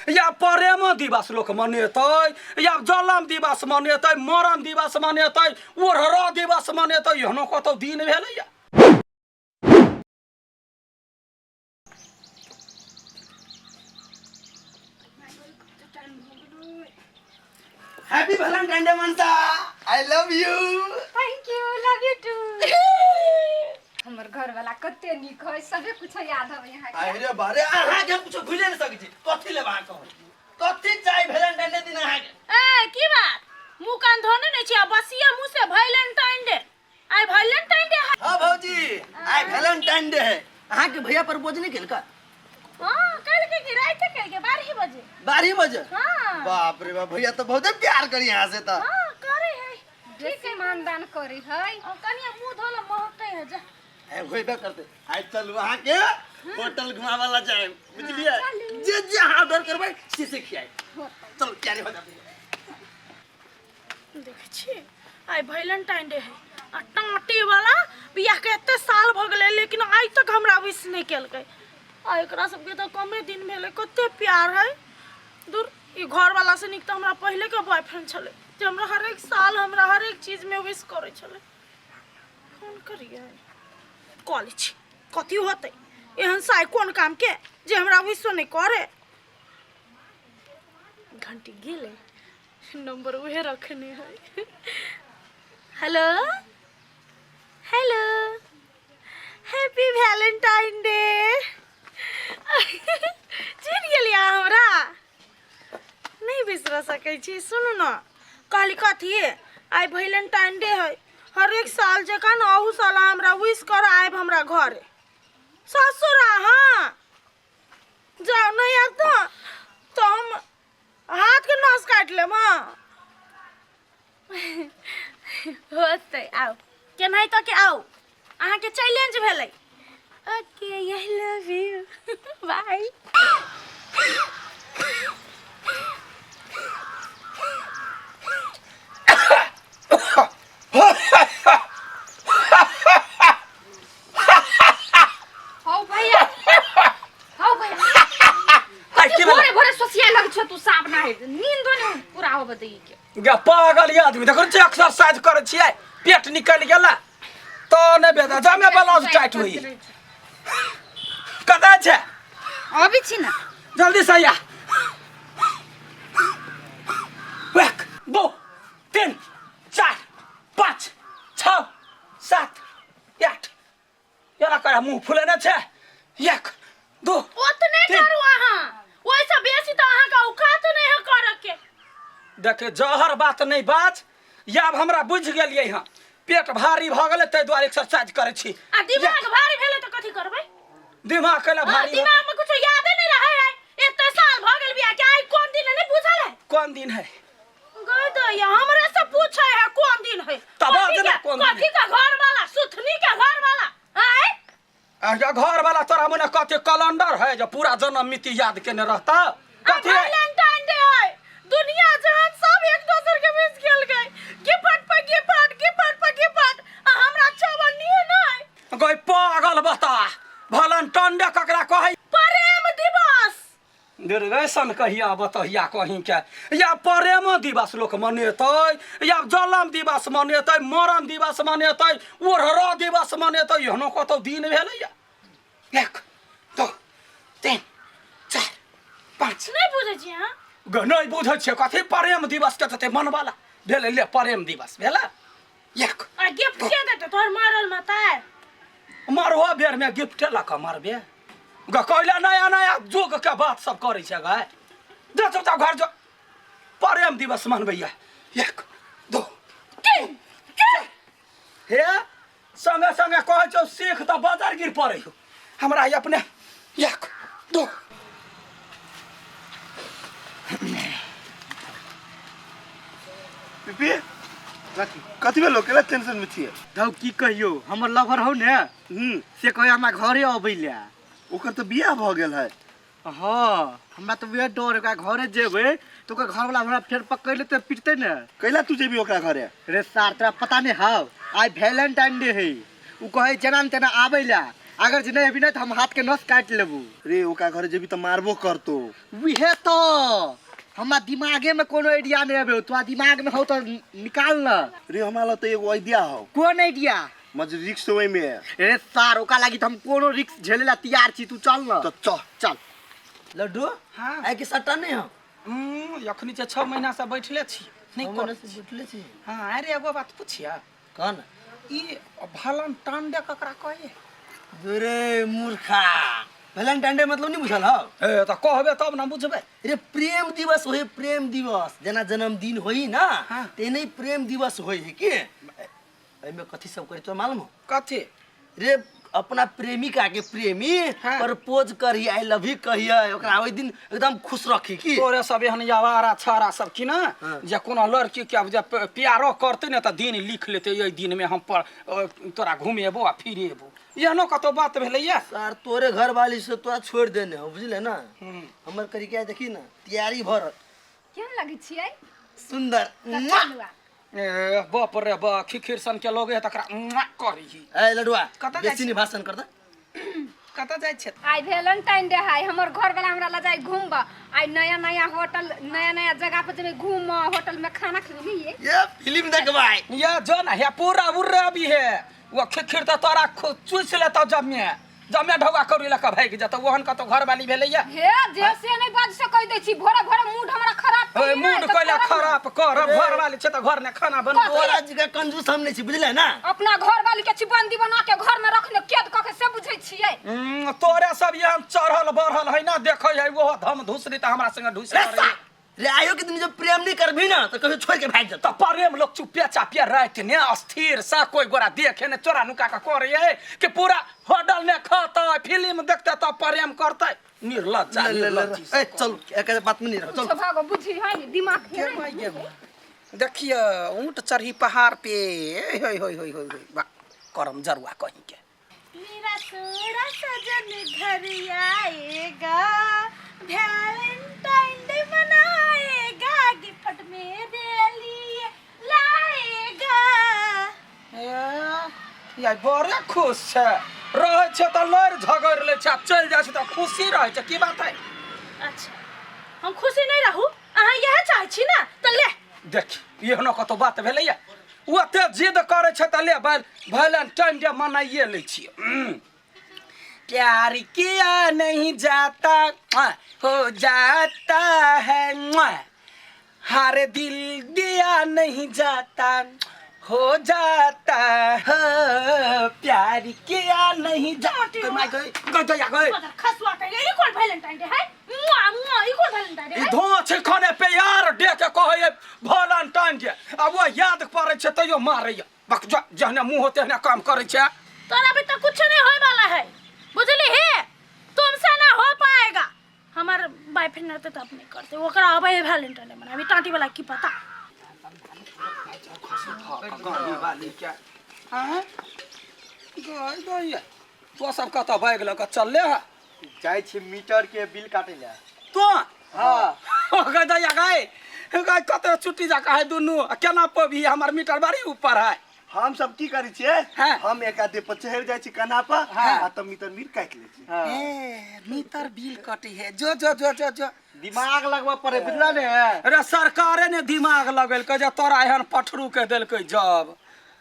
या प्रेम दिवस लोक मनेतै या जलम दिवस मनेतै, मरण दिवस मनेतै, ओढ़रा दिवस मनेतै, एहनो कतौ दिन भेलैया? Happy Valentine day Mansa, I love you. Thank you, love you too. हमर घर वाला कते नीक है, सबे कुछ याद हवे यहाँ के। अरे बारे, अहाँ के हम कुछ भूले नहीं सकै छी। कथी लेब अहाँ कहू, कथी चाही वैलेंटाइन डे दिन अहाँ के? ए की बात, मुंह कान धोने नहीं छी आ बसिया मुंह से वैलेंटाइन डे, आइ वैलेंटाइन डे है। हाँ भौजी, आइ वैलेंटाइन डे है। अहाँ के भैया प्रपोज नहीं केलका? हां, कल के की रात के के 12 बजे। 12 बजे? हां। बाप रे बाप, भैया तो बहुत प्यार करी यहाँ से। तो हां करे है, ठीक है, मानदान करे है। और कनिया मुंह धोला महकै है जा। ए होइबे करते। आइ चलू अहाँ के होटल घुमावे ला जाए, बुझलिए? जे जे अहाँ ऑर्डर करबै से से खियाए। चलू तैयारी हो जाबे। देखै छी आइ वैलेंटाइन डे है आ टाँटी वाला बियाह के एते साल भऽ गेलै लेकिन आइ तक हमरा विश नहि केलकै। आ एकरा सबके तऽ कमे दिन भेलै, कते प्यार है। दूर, ई घरवाला से नीक तऽ हमरा पहिले के बॉयफ्रेंड छलै जे हमरा हरेक साल हमरा हरेक चीजमे विश करै छलै। फोन करियै, कऽ लै छी, कथी होतै? एहन साइ कोन काम के जे हमरा विशो नहि करे। घंटी गेलै, नंबर उहे रखने है। Hello hello, happy Valentine day. चिन्ह गेलियै अहाँ हमरा? नहि बिसरा सकै छी। सुनू ने, कहली कथी, आइ वैलेंटाइन डे है, हरेक साल जकाँ ने अहू साल अहाँ हमरा विश कर आयब हमरा घरे ससुर। अहाँ जाउ, नहि आयब तऽ हम हाथ के नस काटि लेब। हाँ होतै, आउ केनाहितो के आउ, अहाँके चैलेंज भेलै। Okay, I love you, bye. हौ भैया, हौ भैया। आइ की भेलै? भोरे भोरे सोचिया लग छो तू, साफ ना है, नींद नहीं पूरा होबे दी के। गे पागल ये आदमी, देखो ने एक्सरसाइज करै छियै, पेट निकलि गेला तऽ नहि बेटा जमे ब्लाउज टाइट होई। कतऽ छै? अबै छी ना। जल्दी से आ। 1 2 3 4 5 6 7 8। एना कर, मुंह फुलेने छै। 1 2 ओतने तीन। करू अहाँ, ओहिसँ बेसी तऽ अहाँके औकात नहि है करऽ के। देखे, जहर बात नहीं बाज। आब हमरा बुझि गेलियै हँ, पेट भारी भऽ गेलै ताहि दुआरे एक्सरसाइज करै छी। आ दिमाग भारी भेलै तऽ कथी करबै? दिमाग कैला हाँ, भारी होतै? दिमाग में कुछो यादे नहीं रहे है। एते साल भऽ गेल बियाह के, आइ कोन दिन है नहीं बुझल है? कोन दिन है? गई तो ये हमरे से पूछे है कोन दिन है। तब कथी आज ना के- कोन दिन कथी का घर वाला, सुथनी के घर वाला आय? आ घर वाला तोरा मने कथी कैलेंडर है जो पूरा जन्म मिति याद केने रहता? कथी है? वैलेंटाइन डे है, दुनिया जहान सब एक दोसर के बीच खेल गए, गिफ्ट पर गिफ्ट, गिफ्ट पर गिफ्ट, आ हमरा चवन्नी नहीं। गई पागल, बता वैलेंटाइन डे ककरा कहै? प्रेम दिवस। दुर्गेशन कहिया बतहिया कहीं के, या प्रेम दिवस लोक मनेतै या जलम दिवस मनेतै, मरण दिवस मनेतै, ओढ़रा दिवस मनेतै, एहनो कतौ दिन भेलैया? 1 2 3 4 5। नहीं बुझै छी अहाँ? ग नहि बुझै छियै कथी प्रेम दिवस के तते मनवाला भेलै। ले, प्रेम दिवस भेलै। 1 आ गिफ्ट के देतै? तोहर मरल माता मरहो बेर में गिफ्ट लऽ कऽ मरबे ग। कैला नया नया जुग के बात सब करै छै गै? जा चुपचाप घर जो, प्रेम दिवस मनबैया। 1 2 3 4। हे, संगे संगे कहै छौ सीख तऽ बजर गिर पड़ै हौ हमरा ई अपने। 1 2। पीपी, कथी भेलो? केला टेंशन में छियै? धौ, की कहियो, हमर लवर हौ ने, से कहे हमरा घरे अबै ले। ओकर तऽ बियाह भऽ गेल है। हाँ, हमरा तऽ वएह डर, ओकरा घरे जेबै तऽ ओकर घरवाला हमरा फेर पकड़ि लेतै, पिटतै ने। कैला तू जेबी ओकरा घरे? रे सार, तोरा पता नहि हौ, आइ वैलेंटाइन डे है। ओ कहै जेना ने तेना आबै ले, अगर जे नहीं अभी नहीं तो हम हाथ के नस काट लेबू। रे ओका घरे जेबी त मारबो करतो। उहे तो हमरा दिमागे में कोनो आइडिया नहीं आबे, तोरा दिमाग में हो तो निकाल न। रे हमरा ला त एगो आइडिया हो। कोन आइडिया? मज रिक्स ओइ में। रे सार ओका लागी त हम कोनो रिक्स झेले ला तैयार छी, तू चल न। त चल चल। लड्डू हाँ। आइ के सट्टा नहीं हो? अखनी जे 6 महीना से बैठले छी नहीं छह महीना कर से बैठले छी। हाँ अरे एगो बात पूछिया। कौन? ई वैलेंटाइन डे ककरा कहे? रे मूर्खा, वैलेंटाइन डे मतलब नहीं बुझल हो? ए त कहबे तब न बुझबे। रे प्रेम दिवस होई, प्रेम दिवस जेना जन्मदिन होई ना हाँ। तेने प्रेम दिवस होई है कि एमे कथी सब करी तो मालूम हो? कथी? रे अपना प्रेमिका के प्रेमी हाँ। प्रपोज करी, I love you कहिए, ओकरा ओइ दिन एकदम खुश रखी की। तोरे सब एहन आवारा छारा सब की ना हाँ। जे कोनो लड़की के अब जे प्यारो करते ने त दिन लिख लेते ये दिन में हम पर तोरा घुमेबो आ फिरेबो, एहनो कतो बात भेलैया? सर तोरे घर वाली से तोरा छोड़ देने हो बुझले ना। हमर करी क्या देखी ना तैयारी भर केहन लगै छियै? सुंदर। चलुआ। ए बाप रे बा, खिखिर सन के लोग है तकरा करी। ए लडुआ कतऽ जाइ बेसी छी? नहीं भाषण कर दे। कतऽ जाइ छै? आइ वैलेंटाइन डे है, हमर घर वाला हमरा लऽ जाय घूमब। आइ नया नया होटल नया नया जगह पर जेबै घूम, होटल में खाना खेबै। ये फिल्म देखबै ये जो ना हे पूरा उर्रे अभी है वो खिखिर त तोरा चूस लेतौ जमे जमे ढौआ कौड़ी लऽ कऽ भागि जेतौ, ओहन कतौ घरवाली भेलैया? हे जे से नहीं बाज से कहि दै छी, भोरे भोरे मूड हमरा खराब ओए करि मूड कैला खराब कर, घरवाली छै त घर ने खाना बनबो। तोरा जगह कंजूस हम नहीं छी बुझले ना। अपना घरवाली के छी बंदी बना के घर में रखने कैद क के से बुझै छियै। तोरे सब यहाँ चढ़ल बढ़ल है ना देखै है ओहो धम धुसरी त हमरा संगे ढुसि रे पड़ै। सा, रे आयो के दिन जब प्रेम नहीं करबी ना तो कभी छोड़ के भाग जतौ। त प्रेम लोग चुपिया चापिया राति ने अस्थिर सा कोई गोरा देखे ने चोरा नुका के करे कि पूरा होटल ने खतै फिल्म देखते त प्रेम करतै। निर्लज्जा ले, ले, ले, निर्लज्जी। ए चल एक बात में नहीं रहो चल। भागो बुझी है नि दिमाग है नि। देखिए ऊंट चढ़ी पहाड़ पे होय होय होय होय होय बा करम जरुआ कहीं के। मेरा सोना सजन घर आएगा, वैलेंटाइन डे मनाएगा, गिफ्ट मेरे लिए लाएगा। ए बड़े खुश छै रहै छै त लड़ झगड़ लै छै आ चलि जाइ छै त खुशी रहै छै, की बात है? अच्छा हम खुशी नहीं रहू, अहाँ यह चाहै छी ना त ले। देख एहनो कतौ बात भेलैया? ओते जिद करै छै त ले वैलेंटाइन डे मनाइए लै छियै। प्यार किया नहीं जाता हो जाता है, हार दिल दिया नहीं जाता हो जाता है, प्यार किया नहीं जाता। My गई गई गई गई खसुआ के ई कोन वैलेंटाइन डे है? मुआ मुआ ई कोन वैलेंटाइन डे ई है? धोआ छै खाने पे यार डे के कहै वैलेंटाइन डे, आ वो याद पड़ै छै तैयो मारैया। बक जहने मुँह होते हने काम करै छै। तोरा अभी तक कुछ नहीं होए वाला है बुझली हे, तुमसे ना हो पाएगा। हमार बॉयफ्रेंड रहते तब नहीं करते, ओकरा अबै है वैलेंटाइन डे मनाबी टाटी वाला की पता। गाली वाली के आँय? गई गई तो सब कतऽ बैग लऽ कऽ चलले है? जाइ छी मीटर के बिल काटे ला। तो हाँ गई दैया गई गई कते छुट्टी जा है दुनू आ केना पबी, हमर मीटर बड़ी ऊपर है। हम सब की करै छियै? हाँ। हम एक आधे पर चढ़ि जाइ छी कन्हा पर हाँ। आ तब मीटर बिल काटि लै छी। हाँ। ए मीटर बिल कटी है, जो जो जो जो जो दिमाग लगबऽ पड़े बुझला ने। अरे सरकारे ने दिमाग लगेलकै जे तोरा एहन पठरू के देलकै जब।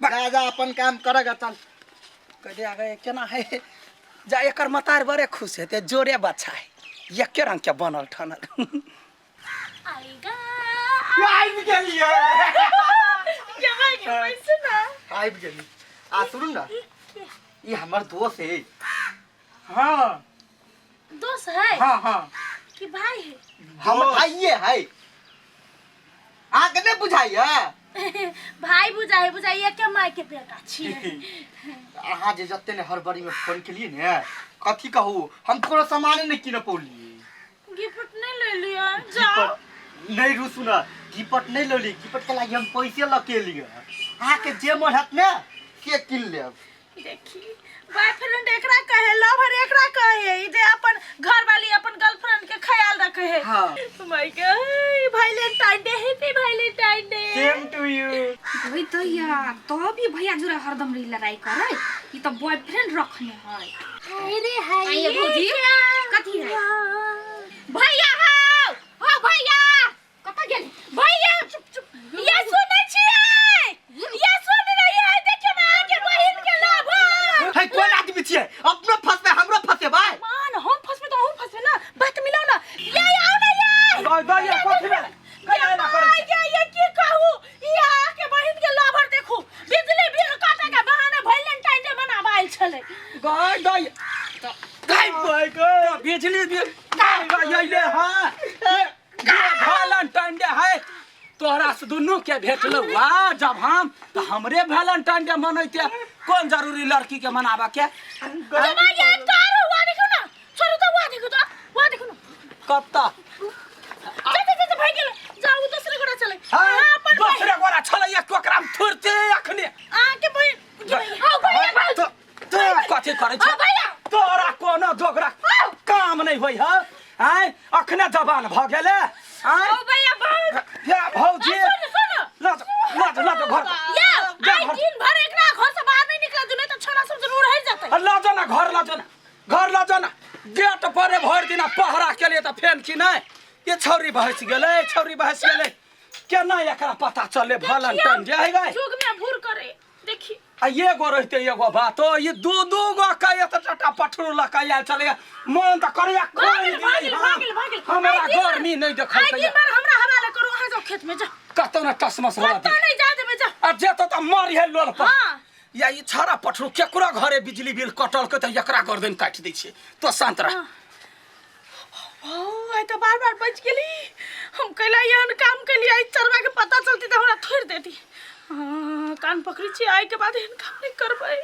जा जा अपन काम करेगा चल। कह दे केना है जा, एकर मतार बड़े खुश हेतै, जोरे बच्चा है एके रंग के बनल ठनल। आएगा आबि गेलियै। ये भाई के पैसे ना आबि गेली। आ सुनू ना ई हमर दोस्त है। हाँ दोस्त है? हाँ हाँ कि भाई है? हम भाइये है, अहाँके नहि बुझाइए? भाई बुझाइ बुझाइए के माय के बेटा छियै। अहाँ जे जते ने हड़बड़ी में फोन केलिए ने कथी कहू, हम कोनो सामान नहीं किन पौलिए। गिफ्ट नहीं ले लिया जाओ। नहीं रुसू ना, गिफ्ट नहीं लेली, गिफ्ट के लागी हम पैसे लऽ के लिए। अहाँके जे मन हत ने से किन लेब। देखी बॉयफ्रेंड एकरा कहे, लवर एकरा कहे, ई जे अपन घर वाली अपन गर्लफ्रेंड के ख्याल रखे है। हाँ। My God Valentine day, happy Valentine day. Same to you. वही तो यार, तो भी भैया जुरा हरदम रही लड़ाई करे। ई तऽ बॉयफ्रेंड रखने है। हाय रे हाय। आइए भौजी, कथी है? भैया हौ, हौ भैया, कतऽ गेल भैया? चुप चुप। ये सुनै छियै, ये सुन रही है, देखियौ ने अहाँके बहिन के लाभ। है कोन आदमी छियै? अपनो फंसबै, हमरो फंसेबै। मान हम फंसबै तऽ अहूँ फंसबै ने, बात मिलाउ ने। ये आउ ने ये। गय गय, कथी भेलै? कहिया एना करै ये छै? ये की कहू, ई अहाँके बहिन के लवर देखू, बिजली बिल काटे के बहाने वैलेंटाइन डे मनाबऽ आयल छलै। गय गय गय गय गय, बिजली बिल गय अइले। हँ, वैलेंटाइन डे है, तोहरा से दुनू के भेटलौ। वाह, जब हम तऽ हमरे वैलेंटाइन डे मनैते, कोन जरूरी लड़की के मनाबऽ के? जब ये तार हुआ देखू ना, छोड़ू तऽ हुआ देखू, तऽ हुआ देखू ना। कत्ता? जा जा जा, भागि गेलै, जाउ दोसरे गोरा चलै। हाँ, अहाँ अपन बहिन दोसरे गोरा छलै ओकरा में थुरते अखने। अहाँके बहिन हौ भैया, भौजी। तो कथी करै छै? हौ भैया। तोरा कोनो जोगरा काम नहि होइ है। आँय, अखने जवान भऽ गेलै। आँय। हौ भैया, बहुत। या भौजी। सुन सुन। लऽ जाओ, लऽ जाओ, लऽ जाओ घर। या जा आइ घर। दिन भर एकरा घर से बाहर नहीं निकल दू, नहीं तो छोरा सब जरूर रह जेतै। लऽ जाओ ना घर, लऽ जाओ ना घर, लऽ जाओ ना। गेट पर भरि दिना पहरा के लिए तऽ फेन की नहि। ये छौरी बहस गेलै, छौरी बहस गेलै। केना एकरा पता चले वैलेंटाइन डे है गए? जुग में भूर करे देखी। आ एगो रहते एगो बात, ओ ये दू दू गो के एत टटा पठरू लऽ के आयल छलै। मन तऽ करैया भाग गेल, कोइ भाग गेल, भाग गेल, भाग गेल। हमरा आइ दिन भर- गर्मी नहि आइ देखलकै। दिन भर हमरा हवाले करू, अहाँ जाउ खेत में जाउ। कतौ ने टसमस होआ कतौ दे। नहीं जा देबै, जाउ। आ जेतौ तऽ मरिहे लोल पर। हाँ। या ई छाड़ा पठरू केकरो घरे बिजली बिल कटल के तऽ एकरा गर्दन काटि दै छियै। तो शांत रह। ओ आइ तऽ बार बार बचि गेली हम। कैला एहन काम केली? आइ चरवा के पता चलती तऽ हमरा थोड़ि देती। हाँ, कान पकड़ी छी, आइ के बाद एहन काम नहीं करबै।